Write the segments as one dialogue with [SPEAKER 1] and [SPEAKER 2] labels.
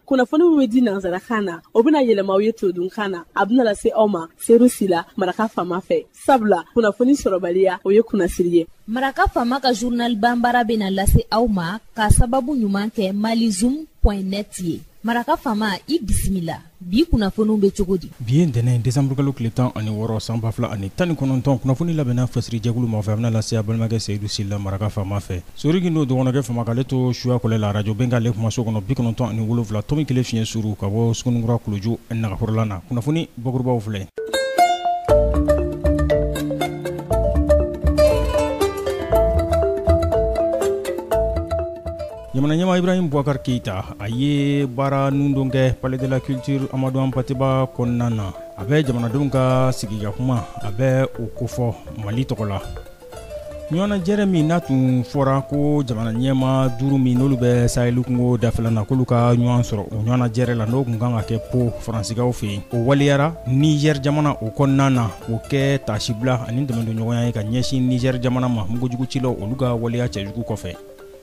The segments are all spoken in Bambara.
[SPEAKER 1] Kunnafoni min bɛ di nansarakan na, o bɛna yɛlɛma aw ye todunkan na. A bɛna lase aw ma Seru Sila, Maraka Faama fɛ. Sabula kunnafoni sɔrɔbaliya, o ye kunnasiri ye.
[SPEAKER 2] Maraka Faama ka journal banbara bɛna lase aw ma k'a sababu ɲuman kɛ malizoom.net ye. Maraka Faama, i bisimila. Bi kunnafoniw bɛ cogo di?
[SPEAKER 3] Bi ye ntɛnɛn desanburukalo tile 16 san 2019. Kunnafoni labɛnna fasirijɛkulu ma fɛ, a bɛna lase a balimakɛ Seyidu Sila, Maraka Faama fɛ. Sori Gindo dɔgɔnɔkɛ Fama k'ale to suya kɔlɛ la, arajo bɛnkan ale kumaso kɔnɔ, 97.1 fiɲɛ suru ka bɔ Sugunikura Kuluju nagakɔrɔla na. Kunnafoni bakurubaw filɛ. Jamana ɲɛmaa Ibrahim Boubacar Keita, a ye baara nundon kɛ Palais de la Culture Amadou Hampâté Bâ kɔnɔna na. A bɛ jamanadenw ka sigika kuma, a bɛ o kofɔ Mali tɔgɔ la. Ɲɔgɔnnajɛrɛ min n'a tun fɔra ko jamana ɲɛmaa duuru min n'olu bɛ Sahel kungo dafɛla na, k'olu ka ɲɔgɔn sɔrɔ o ɲɔgɔnnajɛrɛ la, n'o tun kan ka kɛ Pau Faransikaw fɛ yen, o waleyara Niger jamana o kɔnɔna na, k'o kɛ taasibila ani dɛmɛdonɲɔgɔnya ye ka ɲɛsin Niger jamana ma, mugujugucilaw olu ka waleya cɛjugu kɔfɛ.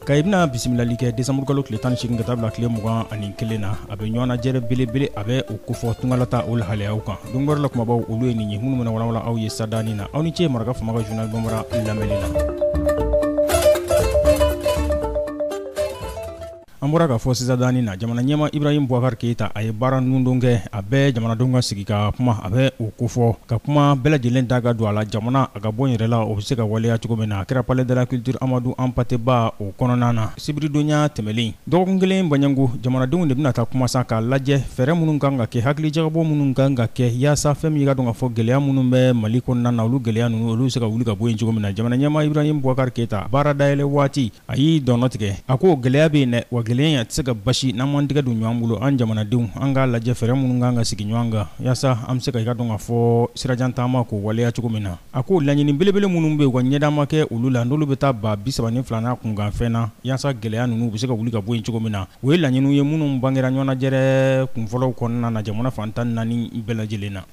[SPEAKER 3] Kayi bɛna bisimilali kɛ desanburukalo tile 18 ka taa bila tile 21 na. A bɛ ɲɔgɔnnajɛrɛ belebele, a bɛ o kofɔ tungalata o lahalayaw kan. Don wɛrɛ la kumabaw olu ye nin ye minnu bɛna walawala aw ye sadani na. Aw ni ce Maraka Faama ka journal banbara lamɛnni na. An bɔra k'a fɔ sisan dani na, jamana ɲɛmaa Ibrahim Boubacar Keita, a ye baara nundon kɛ. A bɛ jamanadenw ka sigi ka kuma, a bɛ o kofɔ ka kuma bɛɛ lajɛlen da ka don a la, jamana a ka bɔ yɛrɛ la, o bɛ se ka waleya cogo min na. A kɛra Palais de la Culture Amadou Hampâté Bâ o kɔnɔna na sibiridonya tɛmɛlen. Dɔgɔkun kelen baɲango, jamanadenw de bɛna taa kuma sa k'a lajɛ fɛɛrɛ minnu kan ka kɛ, hakilijagabɔ minnu kan ka kɛ yaasa fɛn min ka dɔn ka fɔ gɛlɛya minnu bɛ Mali kɔnɔna na, olu gɛlɛya ninnu olu bɛ se ka wuli ka bɔ yen cogo min na. Jamana ɲɛmaa Ibrahim Boubacar Keita baara dayɛlɛ waati, a y'i dɔnɔ tigɛ, a ko gɛlɛya bɛ yen dɛ, wa gɛlɛya in a tɛ se ka basi n'an m'an tɛgɛ don ɲɔgɔn bolo. An jamanadenw, an k'a lajɛ fɛɛrɛ minnu kan ka sigi ɲɔgɔn kan yaasa an bɛ se ka i ka dɔn ka fɔ sirajan taama k'o waleya cogo min na. A ko laɲini belebele minnu bɛ yen, u ka ɲɛda ma kɛ olu la, n'olu bɛ taa 32 n'a kunkanfɛn na yaasa gɛlɛya ninnu bɛ se ka wuli ka bɔ yen cogo min na, o ye laɲiniw ye minnu bangera ɲɔgɔnnajɛrɛ kunfɔlɔw kɔnɔna na jamana fan 14 bɛɛ lajɛlen na.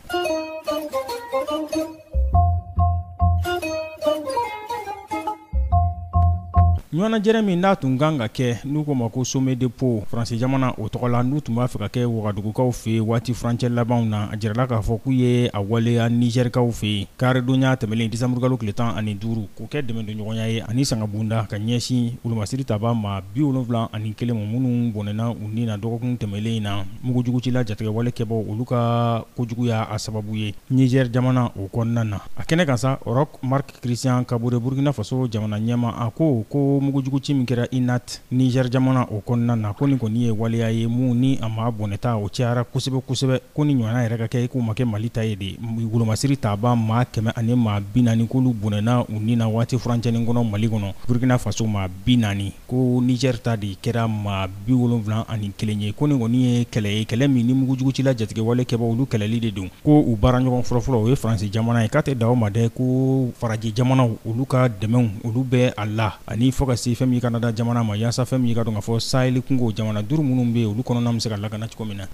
[SPEAKER 3] Ɲɔgɔnnajɛrɛ min n'a tun kan ka kɛ, n'u k'o ma ko sommet de Pau Faransi jamana o tɔgɔ la, n'u tun b'a fɛ ka kɛ Wagadugukaw fɛ yen waati furancɛ labanw na, a jirala k'a fɔ k'u ye a waleya Nizɛrikaw fɛ yen karidonya tɛmɛnen desanburukalo tile 15, k'o kɛ dɛmɛdonɲɔgɔnya ye ani sangabonda ka ɲɛsin wolomasiri tabaa maa 71 ma minnu bɔnɛna u ni na dɔgɔkun tɛmɛnen in na, mugujugucila jatigɛwale kɛbaaw olu ka kojugu y'a sababu ye Nizɛri jamana o kɔnɔna na. A kɛnɛ kan sa, Roch Marc Christian Kabore, Burkina Faso jamana ɲɛmaa, a ko ko mugujuguci min kɛra Inates Niger jamana o kɔnɔna na, ko nin kɔni ye waleya ye mun ni a maa bɔnɛta o cayara kosɛbɛ kosɛbɛ, ko nin ɲɔgɔnna yɛrɛ ka kɛ i k'o ma kɛ Mali ta ye de. Wolomasiri tabaa maa 140 k'olu bɔnɛna u ni na waati furancɛnin kɔnɔ Mali kɔnɔ. Burkina Faso maa 40, ko Niger ta de kɛra maa 71 ye. Ko nin kɔni ye kɛlɛ ye, kɛlɛ min ni mugujugucila jatigɛwale kɛbaaw olu kɛlɛli de don. Ko u baaraɲɔgɔn fɔlɔfɔlɔ o ye Faransi jamana ye. K'a tɛ dan o ma dɛ, ko farajɛ jamanaw olu ka dɛmɛw olu bɛ a la, ani fo ka se fɛn min Kanada jamana ma, yaasa fɛn min ka dɔn ka fɔ Sahel kungo jamana duuru minnu bɛ yen, olu kɔnɔna bɛ se ka lakana cogo min na.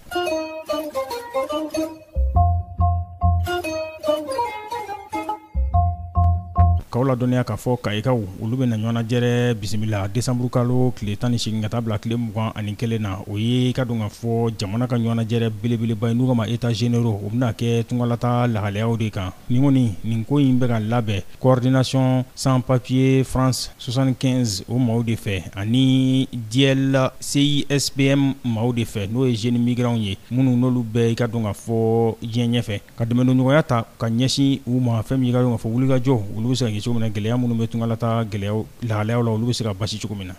[SPEAKER 3] K'aw ladɔnniya k'a fɔ Kayikaw olu bɛna ɲɔgɔnnajɛrɛ bisimila desanburukalo tile 18 ka taa bila tile 21 na. O ye ka dɔn ka fɔ jamana ka ɲɔgɔnnajɛrɛ belebeleba ye, n'u k'a ma états généraux, o bɛna kɛ tungalata lahalayaw de kan. Nin kɔni, nin ko in bɛ ka labɛn coordination sans papier France 75 o maaw de fɛ, ani DIEL CISPM maaw de fɛ, n'o ye jeunes migrants ye, minnu n'olu bɛ i ka dɔn ka fɔ diɲɛ ɲɛfɛ, ka dɛmɛdonɲɔgɔnya ta ka ɲɛsin u ma. Fɛn min i ka dɔn ka fɔ wulikajɔ olu bɛ se ka kɛ cogo min na, gɛlɛya minnu bɛ tungalata gɛlɛyaw lahalayaw la, olu bɛ se ka basi cogo min na.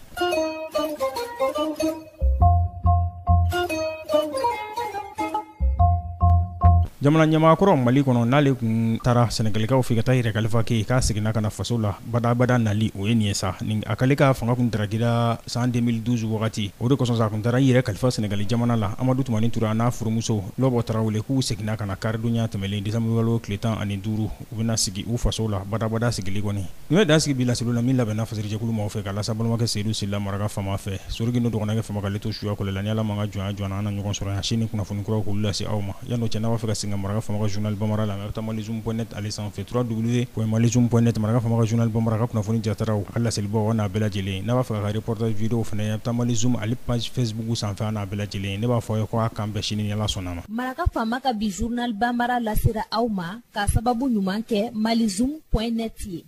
[SPEAKER 3] Jamana ɲɛmaakɔrɔ Mali kɔnɔ, n'ale tun taara Sɛnɛgalikaw fɛ ka taa yɛrɛ kalifa kɛ, k'a seginna ka na faso la badabada nali, o ye nin ye sa. Ni a k'ale ka fanga tun darakira san 2012 wagati, o de kosɔn sa a tun taara i yɛrɛ kalifa Sɛnɛgali jamana la. Amadu Tumani Ture a n'a furumuso Lɔbɔ Tarawele k'u seginna ka na karidonya tɛmɛnen desanburukalo tile 15, u bɛna sigi u faso la badabada sigili kɔni. Nin bɛ dan sigi bi laseliw la min labɛnna fasirijɛkulu maaw fɛ ka lase balimakɛ Seyidu Sila Maraka faama fɛ. Sori Gindo dɔgɔnɔkɛ Fama k'ale to suya kɔlɛ la. Ni Ala m'an ka jɔnya jɔ an na, an na ɲɔgɔn sɔrɔ yan sini kunnafoni kuraw k'olu lase aw ma. Yan'o cɛ, n'aw b'a fɛ ka segin ka ka Maraka Faama ka journal bambara lamɛn, a bɛ taa malizoom.net ale sanfɛ, www.malizoom.net. Maraka Faama ka journal bambara ka kunnafoni jataraw a ka laselibaw n'a bɛɛ lajɛlen. N'a b'a fɛ ka reportage vidéo fana, a bɛ taa Malizoom ale page Facebook sanfɛ, a n'a bɛɛ lajɛlen. Ne b'a fɔ aw ye ko a k'an bɛn sini ni Ala sɔnna ma.
[SPEAKER 2] Maraka Faama ka bi journal bambara lasera aw ma k'a sababu ɲuman kɛ malizoom.net ye.